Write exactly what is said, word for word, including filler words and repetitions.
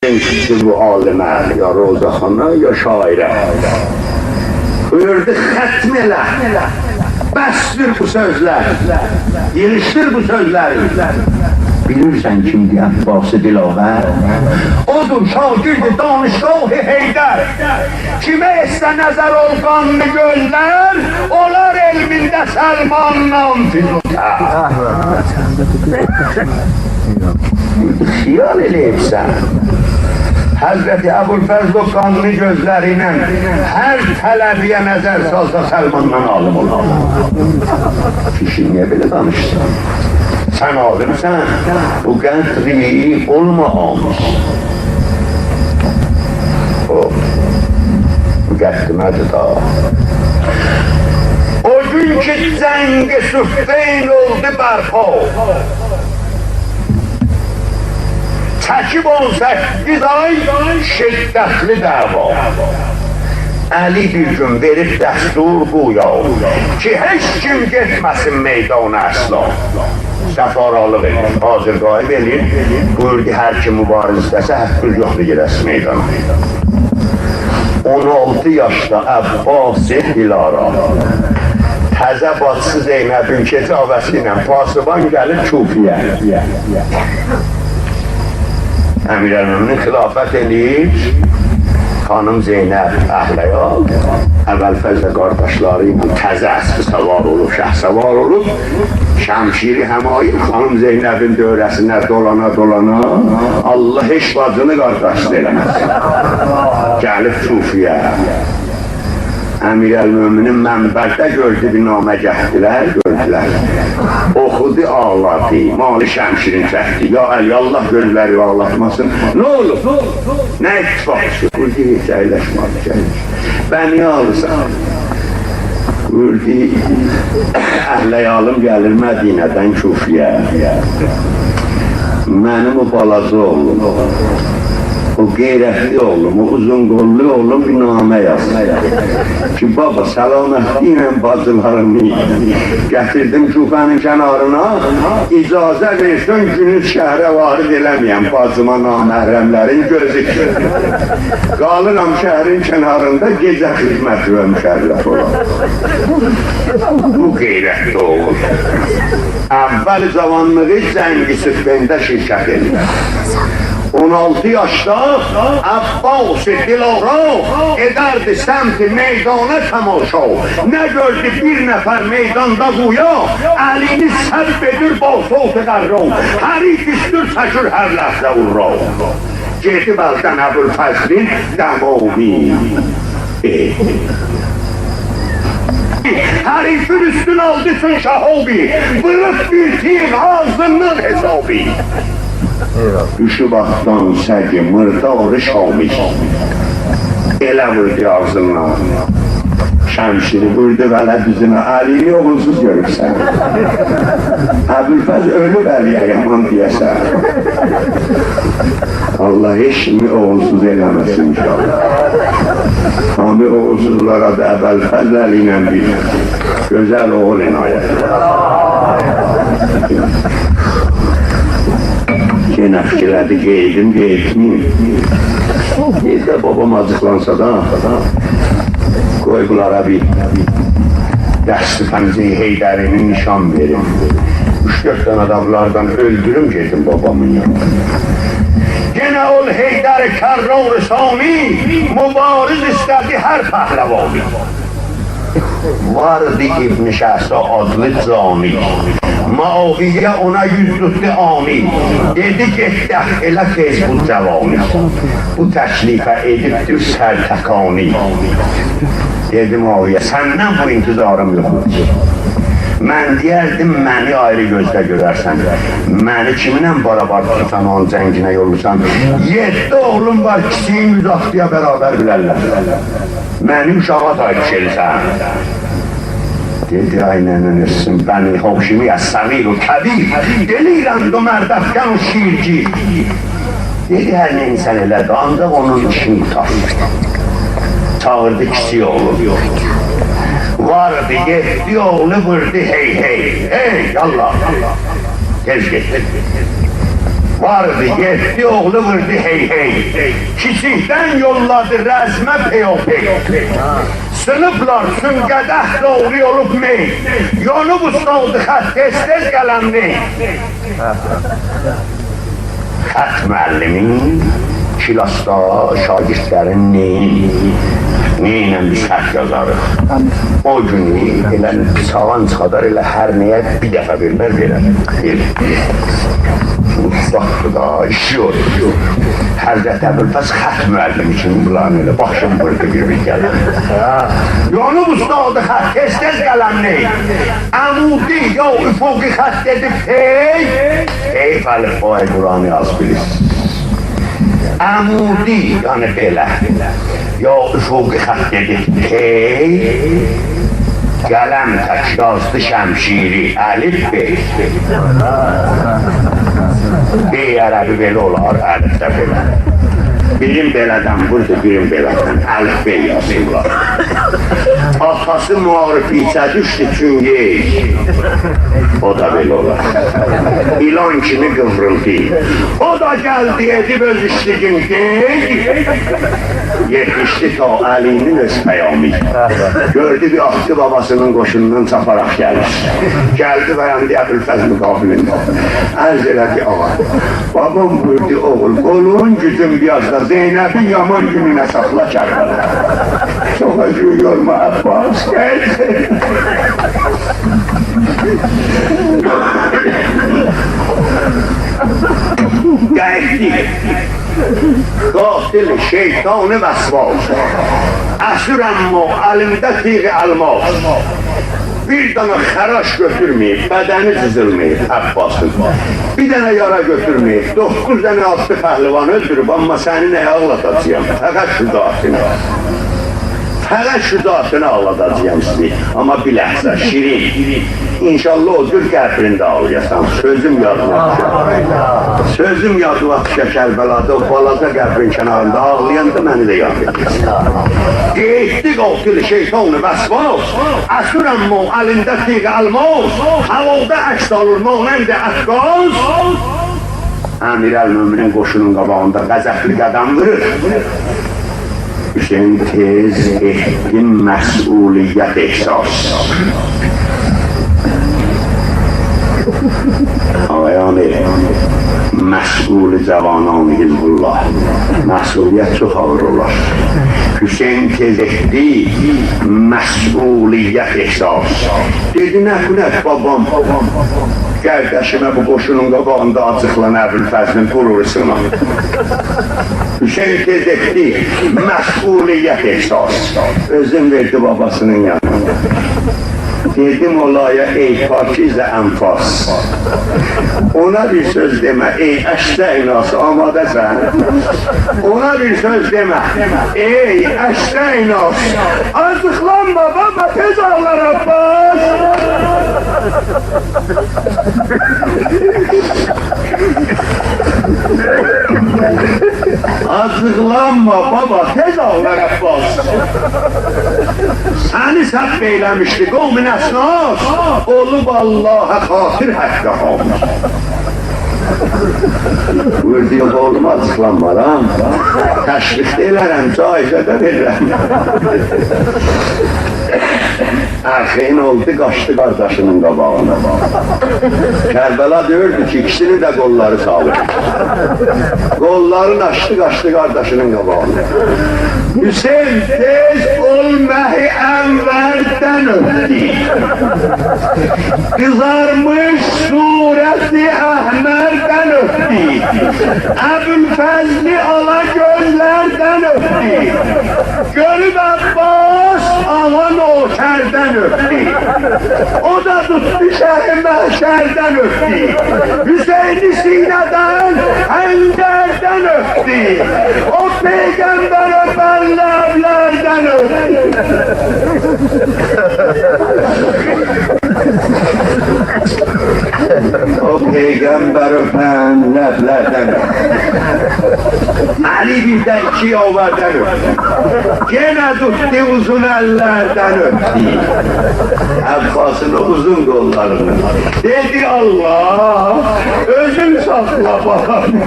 دئمیشدی بو عالمه، یا روضه‌خوانا، یا شاعره. بویوردو: «ختم ائله. بسدیر بو سؤزلر. ییغیشدیر بو سؤزلری.» بیلیرسن کیمدیر عباس دلاور؟ اودور شاگرد دانشگاه حیدر. کیمه ائتسه نظر او قانلی گؤزلر، اولار علمینده سلماندان فیزوتر. خیال ائله‌ییبسن، حضرت ابوالفضل او قانلی گؤزلری ایله هر طلبه‌یه نظر سالسا، سلماندان عالم اولار. کیشی، نییه بئله دانیشیرسان؟ سن عالمسن، بو قدری اولما آمیز. او مقدمه‌دیر دا. او گون کی جنگ صفین اولدو برپا، چکیب اون سککیز آی شدتلی دعوا. علی بیر گون وئریب دستور گویا کی هئچ کیم گئتمه‌سین میدانا اصلا. سفاره‌لیق ائدیر، حاضر غایب ائله‌ییر. بویوردو، هر کیم مبارز ایسته‌سه، حقی یوخدور گئده‌سیز میدانا. اون آلتی یاشدا عباس دلارا، تازه باجیسی زینبین کجاوه‌سی ایله پاسبان گلیر کوفه‌یه. امیرالمؤمنین خلافت ائله‌ییر، خانیم زینب اهل‌عیال، ابوالفضل قارداشلاری ایله تازه اسبی سوار اولوب، شهسوار اولوب، شمشیری حمایل خانیم زینبین دؤوره‌سینده دولانا دولانا، الله هئچ باجینی قارداشسیز ائله‌مه‌سین. گلیب کوفه‌یه. امیرالمؤمنین منبرده گؤردو، بیر نامه گتیردیلر، گؤردولر. اوخودو، آغلادی، مالی شمشیرین چکدی. یا علی، الله گؤزلری آغلاتماسین. نه اولوب؟ نه اتفاق دوشوب؟ بویوردو، هئچ، اگلشمه، اگلشمه. به نییه آغلیرسان؟ بویوردو، اهل‌عیالیم گلیر مدینه‌دن کوفه‌یه. منیم او بالاجا اوغلوم، او غیرتلی اوغلوم، او اوزون قوللو اوغلوم بیر نامه یازیب کی بابا، سلامتلیگینن باجیلاریمی گتیردیم کوفه‌نین کنارینا، اجازه وئرسن گونوز شهره وارد ائله‌مه‌یم، باجیما نامحرملرین گؤزو. قالیرام شهرین کناریندا، گئجه خدمتیوه مشرف اولام. بو غیرتلی اوغول اول جاوانلیغی جنگ صفینده شرکت ائدیر. اون آلتی یاشدا عباس دلارا ائدردی سمت میدانا تماشا. نه گؤردو بیر نفر میداندا گویا، علی‌نی سب ائدیر با صوت غرا. حریف اوستور چکیر هر لحظه اورا. گئدیب الدن ابوالفضلین دماغی. ائه. حریفین اوستونه آلدی چون شهابی، ووروب بیر تیغ آغزیندان حسابی. دوشوب آتدان سگ مردار شامی، ائله ووردو آغزیندان. شمشیری ووردو ولد اوزونه، علی‌نی اوغولسوز گؤروبسن. ابوالفضل اؤلوب علی‌یه یامان دئیه‌سن. الله هئچ کیمی اوغولسوز ائله‌مه‌سین ان‌شاءالله. هامی اوغولسوزلارا دا ابوالفضل علی ایله بیر گؤزل اوغول عنایت. یئنه فیکیر ائله‌دی، گئدیم، گئتمه‌ییم. بیر ده بابام آجیقلانسا دا، قوی بونلارا بیر دست پنجه‌ی حیدری‌نی نشان وئریم. اوچ-دؤرد دنه ده بونلاردان اؤلدوروم، گئدیم بابامین یانینا. یئنه اول حیدر کرار ثانی، مبارز ایسته‌دی هر پهلوانی. واردی ابن شهسا آدلی جانی، معاویه اونا اوز توتدو عانی. دئدی: «گئت دفع ائله تئز بو جوانی، بو تکلیفه ائدیبدیر سرتکانی.» دئدی: «معاویه، سندن بو انتظاریم یوخ ایدی. من دئیردیم، منی آیری گؤزده گؤررسن. منی کیمینله بارابار توتوسان، اونون جنگینه یوللوسان؟ یئددی اوغلوم وار، کیچیگین یوز آتلی‌یا برابر بیلرلر. منی اوشاغا تایپیش ائلیسن.» دئدی: «آی ننه‌نین اؤسسون، بنی‌هاشمی، الصغیر الکبیر، دلیرند و مردافکن و شیرگیر.» دئدی: «هر نئینیسن ائله ده، آنجاق اونون ایشینی قوتار.» چاغیردی کیچیک اوغلو. واردی، یئتدی اوغلو، ووردو هئی هئی. هئی، یاللاه. تئز گئتدی. واردی، یئتدی اوغلو ووردو هئی هئی. کیچیکدن یوللادی رزمه پی‌وپئی. سینیبلار چون قدح، دوغرو اولوب می. یونوب اوستادی خط، تئز-تئز قلم نئی. خط معلمین کلاسدا شاگردلرین نئیین؟ نئینن بیز خط یازاریق؟ او گونو ائله ساغان چیخادار، ائله هر نه‌یه بیر دفعه وئررلر، وئرر. دئییر، اوستاددیر دا، ایشی یوخ. حضرت ابوالفضل خط معلمی کیمی بونلارین ائله باشین ووردو بیر-بیر گلن. یونوب اوستادی خط، تئز-تئز قلم نئی. عمودی یا افقی خط دئدی پئی. حیف، الفبای قرآنی آز بیلیرسینیز. عمودی، یعنی بئله، یا افقی خط دئدی پئی. قلم تک یازدی شمشیری، الف ب. ب عربی بئله اولار، الف ده بئله. بیرین بئله‌دن ووردو، بیرین بئله‌دن. الف ب یازیرلار. آتاسی مار پیچه دوشدو چون یئییک. او دا بئله اولار. ایلان کیمی قیوریلدی. او دا گلدی، ائدیب اؤز ایشلیگین قئی. یئتیشدی تا علی‌نین اؤز پیامی. گؤردو بیر آتلی باباسینین قوشونوندان چاپاراق گلیر. گلدی، دایاندی ابوالفضل مقابلینده. عرض ائله‌دی: «آقا، بابام بویوردو، اوغول، قولون گوجون بیر آز دا زینبین یامان گونونه ساخلا، کربلا.» «چوخ اؤزونو یورما، عباس، گل.» گئتدی. قاتل شیطان وسواس. اسیر اما الینده تیغ الماس. بیر دنه خراش گؤتورمه‌ییب، بدنی جیزیلماییب عباسین. بیر دنه یارا گؤتورمه‌ییب، دوققوز دنه آتلی پهلوانی اؤلدوروب، اما سنین آغلاداجاغام. فقط شجاعتینی. فقط شجاعتینی آغلاداجاغام سیزی. اما بیر لحظه، شیرین. ان‌شاءالله او جور قبرینده آغلایاسان. سؤزوم یادینا دوشر. سؤزوم یادینا دوشر، کربلادا او بالاجا قبرین کناریندا آغلایاندا منی ده یاد ائده‌سن. گئتدی قاتل شیطان وسواس. اسیر اما الینده تیغ الماس. هوادا عکس آلیر مانند عکاس. امیرالمؤمنین قوشونون قاباغیندا غضبلی قدم وورور. حسین تئز ائتدی مسئولیت احساس. آقایان، مسئول جوانان حزب‌الله، مسئولیت چوخ آغیر اولار. حسین تئز ائتدی مسئولیت احساس. دئدی: «نکونه‌د بابام قارداشیما بو قوشونون قاباغیندا آجیقلانا ابوالفضلین غرورو سینا.» حسین تئز ائتدی مسئولیت احساس. اؤزون وئردی باباسینین یانینا. دئدی موللایا: «ای پاکیزه انفاس، اونا بیر سؤز دئمه، ای اشجع ناس، آماده‌سن؟ اونا بیر سؤز دئمه، ای اشجع ناس. آجیقلانما بابا، تئز آغلار عباس. آجیقلانما بابا، تئز آغلار عباس. سنی سب ائله‌میشدی قوم نسناس، اولوب آللاها خاطر حقه خاموش.» بویوردو: «یوخ اوغلوم، آجیقلانمارام. تشویق ده ائلرم، جایزه ده وئررم.» آرخایین اولدو، قاچدی قارداشینین قاباغینا. کربلا دئییردی کی، ایکیسینین ده قوللاری چالیشیر. قوللارینی آچدی، قاچدی قارداشینین قاباغینا. حسین تئز اول مه انوردن اؤپدو. قیزارمیش صورت احمردن اؤپدو. ابوالفضلی آلا گؤزلردن اؤپدو. گؤروب عباس آغا نوکردن اؤپدو. او دا توتدو شه محشردن اؤپدو. حسینی سینه‌دن، حنجردن اؤپدو. او پیغمبر اؤپن لبلردن اؤپدو. او پیغمبر اؤپن لبلردن اؤپدو. علی بیر ده ایکی یاوردن اؤپدو. یئنه توتدو اوزون اللردن اؤپدو عباسین او اوزون قوللاریندان. دئدی: «آللاه، اؤزون ساخلا بالامی.»